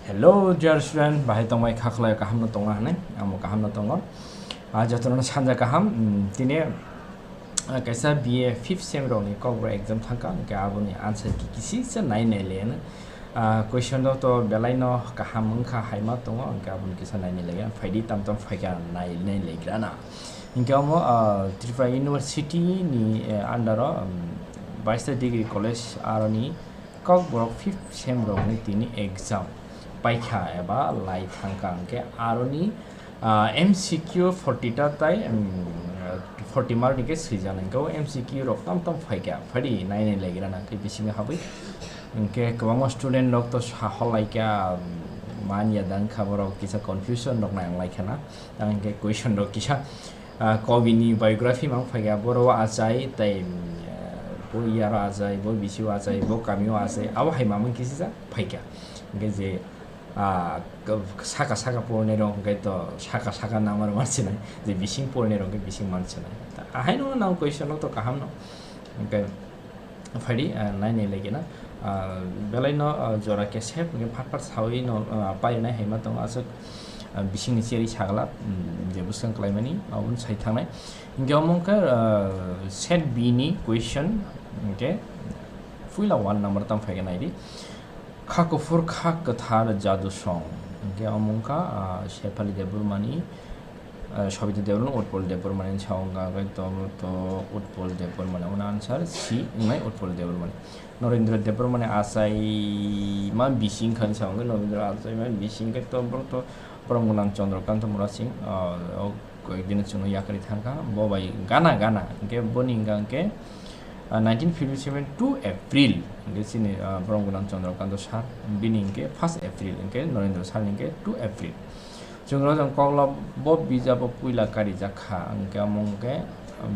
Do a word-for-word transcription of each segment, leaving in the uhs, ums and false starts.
Hello dear student, bahai tongbai kha khlai kaham no tongo hwnwi? Amo kaham no tongo. Ah, jotono sanja kaham. Mm, tini, ah, kaisa B A fifth sem rokni kokborok exam thangkha, hwnkhe aboni answer ki kisi se nai nai le hwnwi. Ah, question rok to belai no kaham wngkha, haima tongo, hwnkhe aboni kisa nai nai le, phaidi tam tam phaikha nai nai le grana. Hwnkhe omo, ah, Tripura University ni, eh, under o, um, Baista Degree College aroni Kokborok fifth sem rokni tini exam paikha eba lai thangkha, hwnkhe aroni, ah, M C Q forty ta tai, um, forty mark ni khe swijaknai, hwnkhe o M C Q rok tam tam phaikha, phaidi nai nai lai grana, hwnkhe bisingo habwi, hwnkhe kwbangma student rok to sa hor laikha, um, man ya da wngkha borok, kisa confusion rok nang laikha na, tang hwnkhe question rok kisa, ah, kobini biography mang phaikha, boro o achai, tei, mm, bo yaro achai, bo bisio achai, bo kamio achai, abo hai mamang kisijak phaikha. Hwnkhe je, ah, k-, saka saka pornai rok hwnkhe to saka saka namar mansinai, je bising pornai rok hwnkhe bising mansinai. Ta ahaino nang question no to kaham no. Hwnkhe phaidi, ah, nai nai lagi na. Ah, belai no, ah, jora kesep hwnkhe phat phat sawi no, ah, painai hai ma tongo aswk, ah, bisingni cherwi sagla, mm, je bwskang klaimani, aboni sai thangnai. Hwnkhe omo wngkha, ah, set B ni question, hwnkhe puila one number tam phaikhe naidi. Kha kuphur kha kwthar jadu song. Hwnkhe omo wngkha, ah, Shephali Debbarmani, ah, Sabita Debbarmani, Utpal Debbarmani sao wngkha, hwnkhe to, to Utpal Debbarmani. Omo answer C wngnai, Utpal Debbarmani. Norendra Debbarmani achaima bising kha sao wngkha, Norendra achaima bising khe to borok to Boromgwnang Chandrakanta Murasing, ah, o koyekdino chwngno yakarwi thangkha, bo bai gana gana, hwnkhe boni wngkha hwnkhe, ah, nineteen fifty seven two April, hwnkhe chini, ah, Boromgwnang Chandrakanta sir, bini hwnkhe first April, hwnkhe Norendra sir ni hwnkhe two April. Chwngno jang koklo bo bijabo puila karijak kha, hwnkhe omo hwnkhe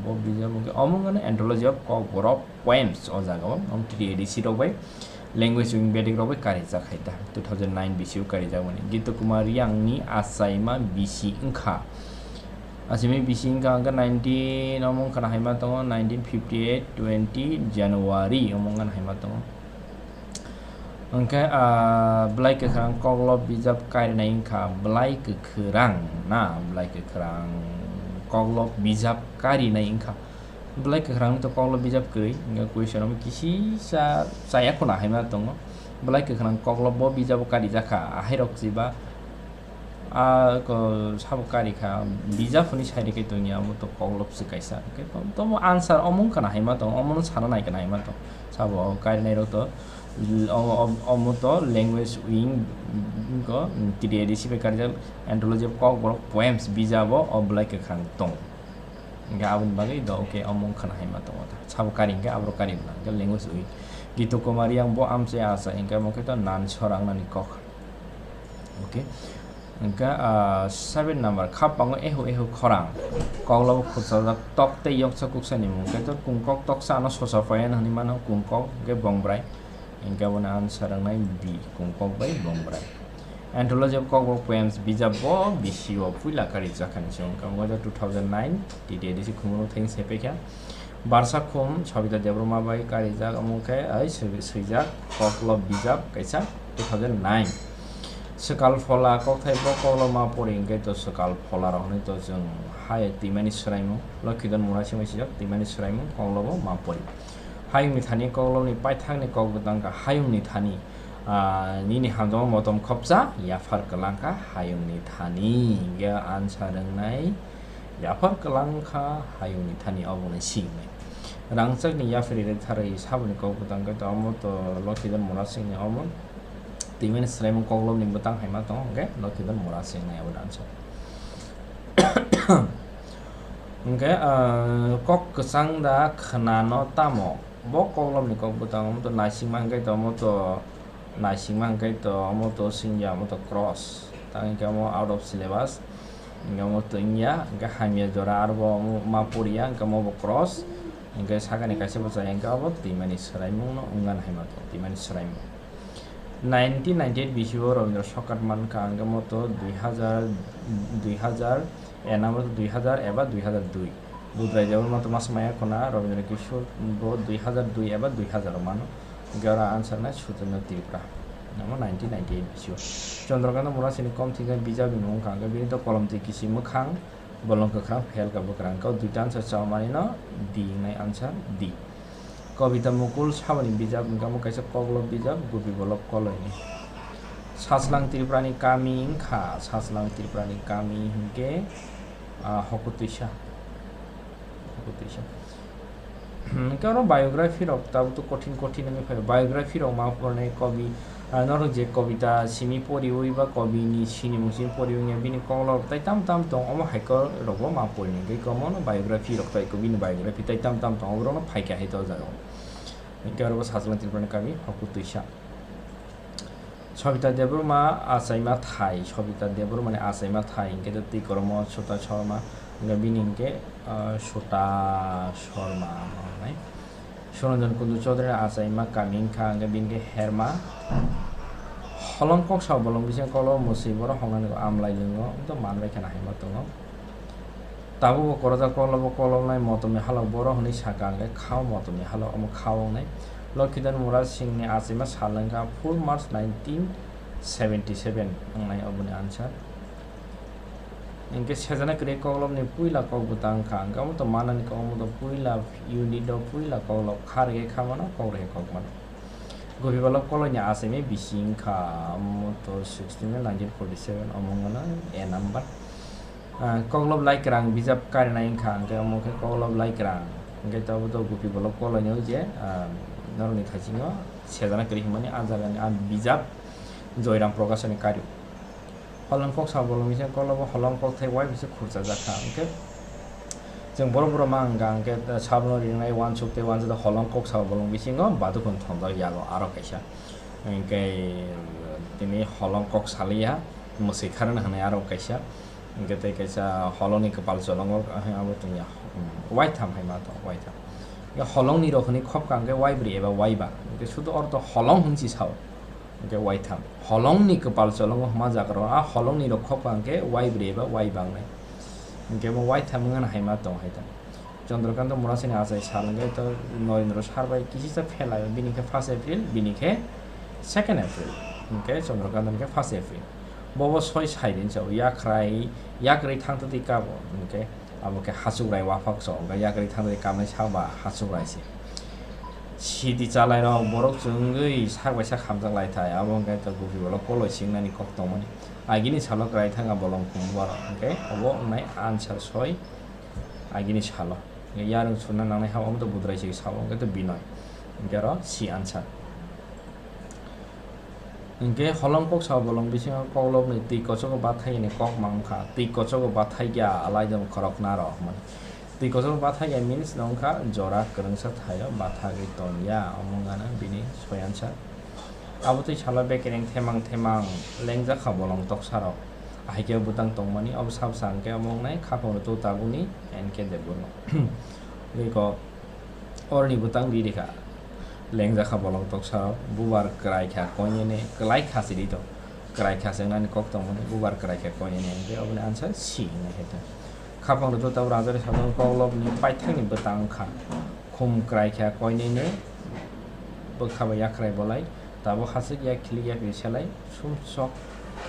bo bijabo hwnkhe omo wngkha Anthology of Kokborok Poems, o jaga o, omo T T A D C rok bai. Language wing Vedic rok bai karijak hai ta, two thousand nine bisio karijak mani. Gita Kumar Reang ni achaima bisi wngkha. Achaima bisi wngkha, hwnkhe nineteen, omo wngkha na hai ma tongo, nineteen fifty eight twenty January, omo wngkha na hai ma tongo. Hwnkhe, ah, Bwlai Kwkhwrang Koklo bijap karinai wngkha, Bwlai Kwkhwrang na, Bwlai Kwkhwrang Koklo bijap karinai wngkha. Bwlai Kwkhwrang to Koklo bijap kwrwi, hwnkhe question omo kisisa chaya khuna hai ma tongo. Bwlai Kwkhwrang Koklo bo bijabo karijakha, ahairok chiba, ah, ko sabo karikha, bijap hwnwi sai rikhe tongya, omo to Koklo se kaisa. Hwnkhe to, tomo answer omo wngkha na hai ma tongo, omono sana nai kha na hai ma tongo. Sabo karinairok to, omo, omo to language wing, ko, T T A D C bai karijak Anthology of Kokborok Poems bijabo o Bwlai Kwkhwrang tongo. Hingke aboni bagwi do, okay, omo wngkha na hai ma tongo ta. Sabo kari hingke aborok kari wngna hingke language wi. Gita Kumar Reang bo amchai acha hingke omo khe to nan sora wngnani kok. Okay. Hingke, ah, seven number, khapang o ehu ehu khorang. Koklobo khurchajak tok tei yoksa kuksa ni mung khe to kungkok toksa ano sosa paiya hwnwi mano kungkok hingke bongbrai. Hingke aboni answer wngnai B, kungkok bai bongbrai. Anthology of Kokborok Poems bijap bo bisio puila karijak kha ni se wngkha, wngkha two thousand nine, T T A D C khumui theng sepaikha. Barsa khum Sabita Debbarma bai karijak, omo khe ai swi-, swijak Koklo bijap kaisa two thousand nine. Swkal phola kokthai bo Koklo ma pori hingke to swkal phola rok hwnwi to chwng hai twimani swraimung, Lokhidon Murasing bai swijak twimani swraimung Koklo bo ma pori. Hayungni thani Koklobni paithakni kok bwtang kha, hayungni thani, ah, nini hamjakma motom khopsa, yaphar kwlang kha hayungni thani. Hingke answer wngnai, yaphar kwlang kha hayungni thani, obo wngnai C wngnai. Rangchakni yapharwi rwktharwi saboni kok bwtang khe to omo to Lokhidon Murasingni omo. Twimani swraimung Koklobni bwtang hai ma tongo, hingke Lokhidon Murasing wngnai obo answer. Hingke, ah, kok kwchang da khwnano tamo? Bo Koklobni kok bwtang omo to naisingma hingke to omo to naisingma hingke to omo to singya omo to cross. Tang hingke omo out of syllabus. Hingke omo to wngya, hingke hamya jora aro bo omo ma poriya, hingke omo bo cross. Hingke sakani kaisa bwchai hingke obo twimani swraimung no wngna hai ma to, twimani swraimung. Nineteen ninety-eight bisio Rabindra Sokkat mankha, hingke omo to dui hazar, dui hazar, ena omo to dui hazar eba dui hazar dui. Budrai Debbarma to masa maya khuna, Rabindra Kishore bo dui hazar dui eba dui hazar o mano. Hingke oro answer nai Sucharno Tripura. Namo nineteen ninety-eight bisingo. Chandrakanta Murasingni kom thwikha bijapni mung wngkha, hwnkhe bini to kolom twi kichi mwkhang, bolong kwkhwrang, phelka bwkrang, kok duita answer chamani no D wngnai answer D. Kobita Mukul Saboni bijap wngkha, omo kaisa koklop bijap, Gopi Bolok Koloini. Sachlang Tripurani kami wngkha, Sachlang Tripurani kami hwnkhe, ah, Hokutwisa. Hokutwisa. Hwnkhe oro biography rok tabuk to kothin kothin wngwi phai. Biography rok ma pornai kobi, ah, norok je kobita simi poriwi ba kobini sinimung simi poriwi wngya bini koklop tai tam tam tong, omo hai khe rokbo ma porinai hwnkhe omono biography rok tai ko bini biography tai tam tam tong, oborokno phaikha hai to o jaga o. Hwnkhe oro bo Sachlang Tripurani kami Hokutwisa. Sobita Debbarma achaima thai, Sobita Debbarmani achaima thai, hwnkhe to twi koromo Suta Sharma, hwnkhe bini hwnkhe, ah, Suta Sharma hwnwi. Suranjan Kundu Chaudhary achaima kami wngkha, hwnkhe bini khe Herma. Holong kok sao bolong bising kolo mwswi borok hwngnani amlai lwngo, to manbai kheno haima tongo. Tabukbo korojak koklopbo koklopnai motomni halok boro hwnwi sakha, hwnkhe khao motomni halok, omo khao wngnai. Lokhidhan Murasingni achaima sal wngkha four March nineteen seventy seven wngnai oboni answer. Hwnkhe sejana kwrwi koklopni puila kok bwtang wngkha, hwnkhe omo to manani kok, omo to puila unit o puila koklop kha rwkhe kha mano, kok rwkhe kok mano. Gopi Bolok Koloini achaima bisi wngkha, omo to sixteen May nineteen forty seven, omo wngkha na A number. Ah, Koklop Laikrang bijap karinai wngkha, hwnkhe omo khe Koklop Laikrang, hwnkhe to abo to Gopi Bolok Koloini o je, ah, norokni thaisingo sejana kwrwi hwnmani a jagani a bijap Joyram Prokashoni kario. Holong kok sao bolong bising Koklobo holong kok thai uaibise khurchajak kha, hwnkhe chwng borok borok ma wngkha, hwnkhe sabono rinai uansuk tei uansuk holong kok sao bolong bisingo badukun thongjak yago aro kaisa. Hwnkhe tini holong kok saliya, mwswi kharwna hwnwi aro kaisa. Hwnkhe tei kaisa holongni kwpal cholongo, abo tongya, hmm, uaitham hai ma tong, uaitham. Hwnkhe holongni rok hwnwi khopka hwnkhe uaibrwi eba uaiba. Hwnkhe sudu oro to holong hwnwi si sao. Hwnkhe uaitham. Holongni kwpal cholongo hwnma jaga rok, a holongni rok khopka hwnkhe uaibrwi eba uaiba wngnai. Hwnkhe omo uaitham wngmani hai ma tong hai tong. Chandrakanta Murasingni achai sal hwnkhe to Narendra Sar bai kisisa phelai o, bini khe first April, bini khe second April, hwnkhe Chandrakanta ni khe first April. Bobo soi sai din chao, yakhrai, yakrwi thangtwtwi kabo, hwnkhe abo khe hachukrai waphak chao, hwnkhe yakrwi thangtwtwi kamnai saba hachukrai se. Sidi chalairok borok chwngwi sak bai sak hamjak lai thai, abo hwnkhe to Gopi Bolok Koloi singnani kok tongmani. Agini salo kwrai thangkha bolong khum borok, hwnkhe obo wngnai answer soi. Agini salo. Yarwng surna nangnai ha, omo to budrai se sao, hwnkhe to Binoy. Hwnkhe oro C answer. Hwnkhe holong kok sao bolong bisingo koklopni twi kochogo bathai ni kok ma wngkha. Twi kochogo bathai ya alaidom khoroknaro hwnmani. Twi kochogo bathai ya means no wngkha jora kwrwngsa thaio bathagwi tongya, omo wngkha na bini soi answer. Abo twi salo bekereng themang themang lengjak kha bolong toksarok. Ahai khe bwtang tongmani, obo sabo sa hwnkhe omo wngnai Khaphang Rwtwi Tabukni N K Debbarma. Tei kok oroni bwtang ri rikha. Lengjak kha bolong toksarok, bubar kwrai kha koinene, kwlai kha sidi to. Kwrai kha se wngnani kok tongmani, bubar kwrai kha koinene, hwnkhe oboni answer C wngnai khe to. Khaphang Rwtwi Tabuk rangchakni sajwk koklopni paithakni bwtang wngkha. Khum kwrai kha koinene, bwkha bai yakhrai bolai. Tabuk hachwk ya khilik ya phiri selai, sumsok,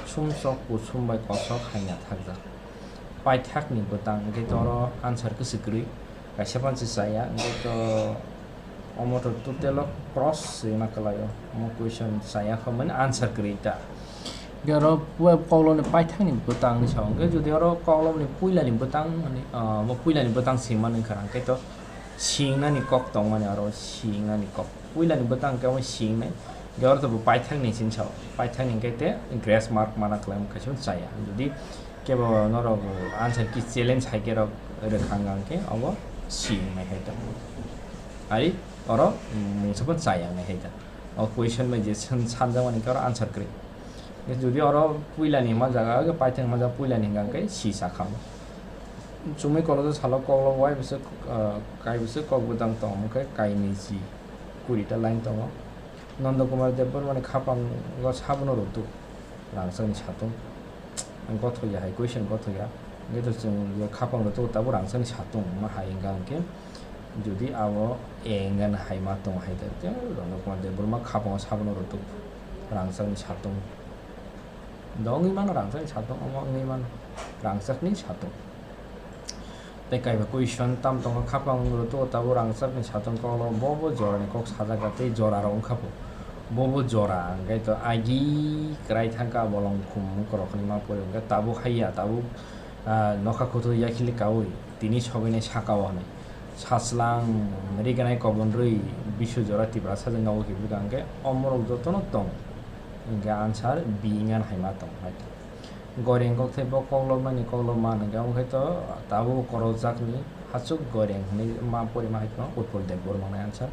sumsok kuchum bai kosok haina thakjak. Paithakni bwtang, hwnkhe to oro answer kwswk kwrwi, kaisa phano se chaya, hwnkhe to omo to total o cross se ma kwlaio, omo question chaya kho, mane answer kwrwi ta. Hwnkhe oro pue koklopni paithakni bwtang ni sao, hwnkhe jodi oro koklopni puilani bwtang, mane, ah, omo puilani bwtang se mani wngkha, hwnkhe to singnani kok tongmani aro singnani kok. Puilani bwtang khe omo singnai. Hwnkhe oro to bo paithakni sini sao. Paithakni hwnkhe te grace mark mana khlai kaisa chaya. Jodi kebo norok answer key challenge hai khe rok rwkha wngkha hwnkhe obo singnai hai tong. Ari oro mungsa bo chaya wngnai hai tong. O question bai je san-, sanjakmani hwnkhe oro answer kwrwi. Jodi oro puilani hwnma jaga, paithak hwnma jaga puilani hwnkha hwnkhe si sakha. Chumui kologo salo koklop uaibwswk, ah, kaibwswk kok bwtang tong, omo khe kainwi ji kuri ta line tongo. Nondo Kumar Debbarmani khapango sabono rwtwk rangchakni satung. Gothoya hai question gothoya. Hwnkhe to chwng je khapang rwtwk tabuk rangchakni satung ma hai wngkha hwnkhe jodi abo A wngkha hai ma tong hai khe Nondo Kumar Debbarma khapango sabono rwtwk. rangchakni satung. Do wngwi mano rangchakni satung, omo wngwi mano rangchakni satung. Tei kaiba question tam tongo, khapang rwtwi tabuk rangchakni satung koklo, bo bo jorani kok sajak tei jora rok wngkha bo. Bo bo jora hwnkhe to agi kwrai thangkha, bolong khum korokni ma pori hwnkhe tabuk haiya, tabuk, ah, nokha kuthwi yakhili kaui tini sogwini saka o hwnwi. Sachwlang riganai kobonrwi bisu jora Tiprasa jwngao hibwkha hwnkhe omorok jotono tong. Hwnkhe answer B wngya hai ma tong hai. Goireng kok tei bo koklopmani koklopma hwnkhe, omo khe to tabuk korokjakni hachuk goireng hwnwi ma porima hai phano Utpol Debbarma wngnai answer.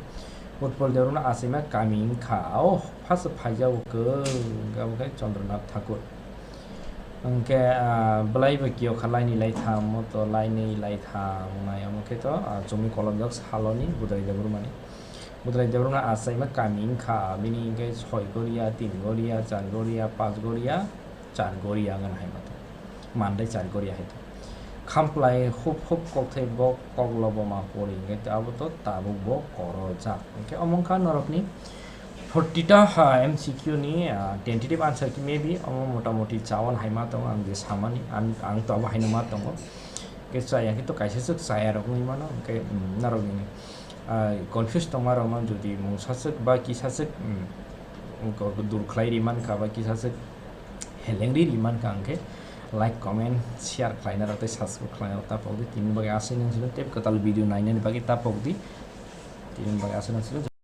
Utpol Debbarma achaima kami wngkha, o first phaijago kwrwng, omo khe Chandranath Thakur. Hwnkhe, ah, bwlaibo kiyokha laini laitham, moto laini laitham wngnai, omo khe to, ah, chumui kolomjak saloni Budrai Debbarmani. Budrai Debbarma achaima kami wngkha, bini hwnkhe Soigoria, Tingoria, Chargoria, Pachgoria, Chargoria wngkha hai mato. Mandai Chargoria hai to. Khamplai hup hup kok tei bo koklobo ma pori hwnkhe abo to tabuk bo korojak. Hwnkhe omo wngkha norokni forty ta, ha, M C Q ni, ah, tentative answer ki maybe omo motamoti chawan hai ma tongo ang je samani, ang, ang to abo haino ma tongo. Hwnkhe chaya khe to kaisa swk chaya rok wngwi mano, hwnkhe, mm, norokni, ah, confuse tongma rokno jodi mungsa swk ba kisa swk, mm, dur khlai ri mankha ba kisa swk heleng ri ri mankha, hwnkhe like, comment, share khlaina rok tei subscribe khlaina rok ta pok di. Tini bagwi aswk nang sino tei kwtal video nainani bagwi ta pok di. Tini bagwi aswk nang sino.